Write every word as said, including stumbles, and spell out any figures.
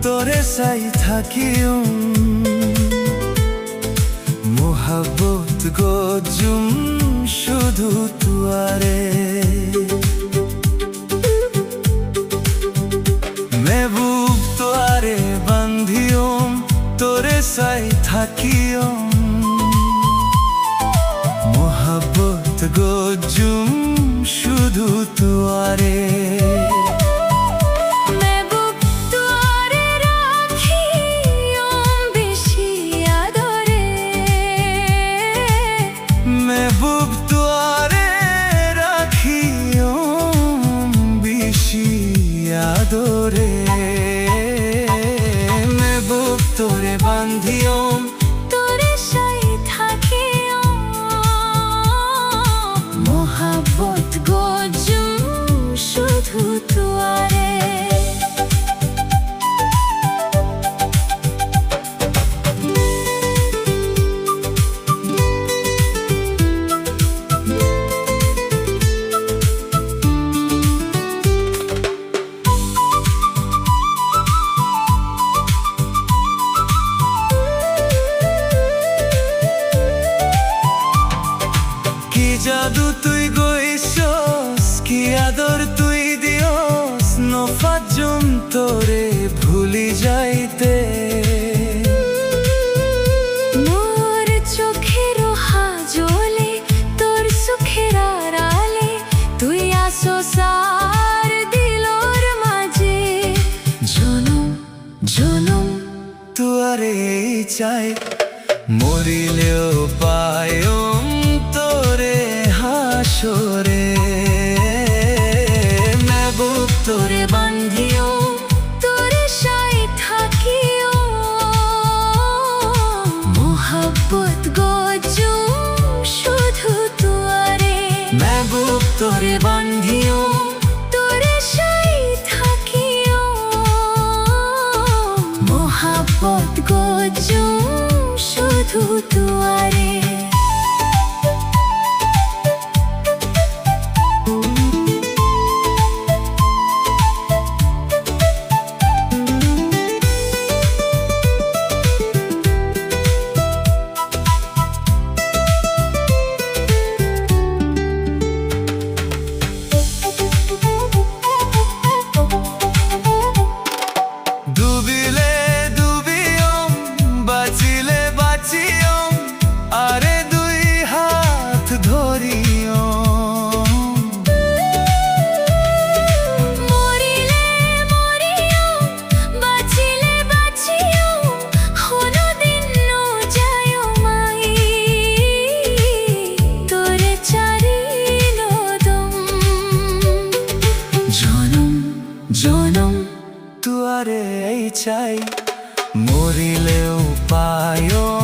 Toré sai tákiyum, muhábbot goijjum cúdu tuáre. Mehbub tuáre bandiyum, toré sai tákiyum, muhábbot goijjum cúdu tuáre. Mehbub tuáre rakiyum bicí adore. Mehbub tuáre rakiyum bicí adore. Mehbub toré bandiyum, toré sai tákiyum, muhábbot goijjum cúdu tuáre. Ki jadu tui goijjós, ki ador tui diyós, no faijjum toré búli zaite. Mor cókor hajole, tor sukor arale, tui asós añár dilor maze. Zonum, zonum tuáre sai, morileo faiyum toré hácore. Mehbub toré bandiyum, toré sai tákiyum, muhábbot goijjum cúdu tuáre. Mehbub toré bandiyum, toré sai tákiyum, muhábbot goijjum cúdu tuáre. Dubile dubiyum, bacile baciyum, are dui hát dóriyum. Morile moriyum, bacile baciyum, honodin no zaiyum ai, tore cári no dum. Zonum, zonum tuáre sai, morileo faiyum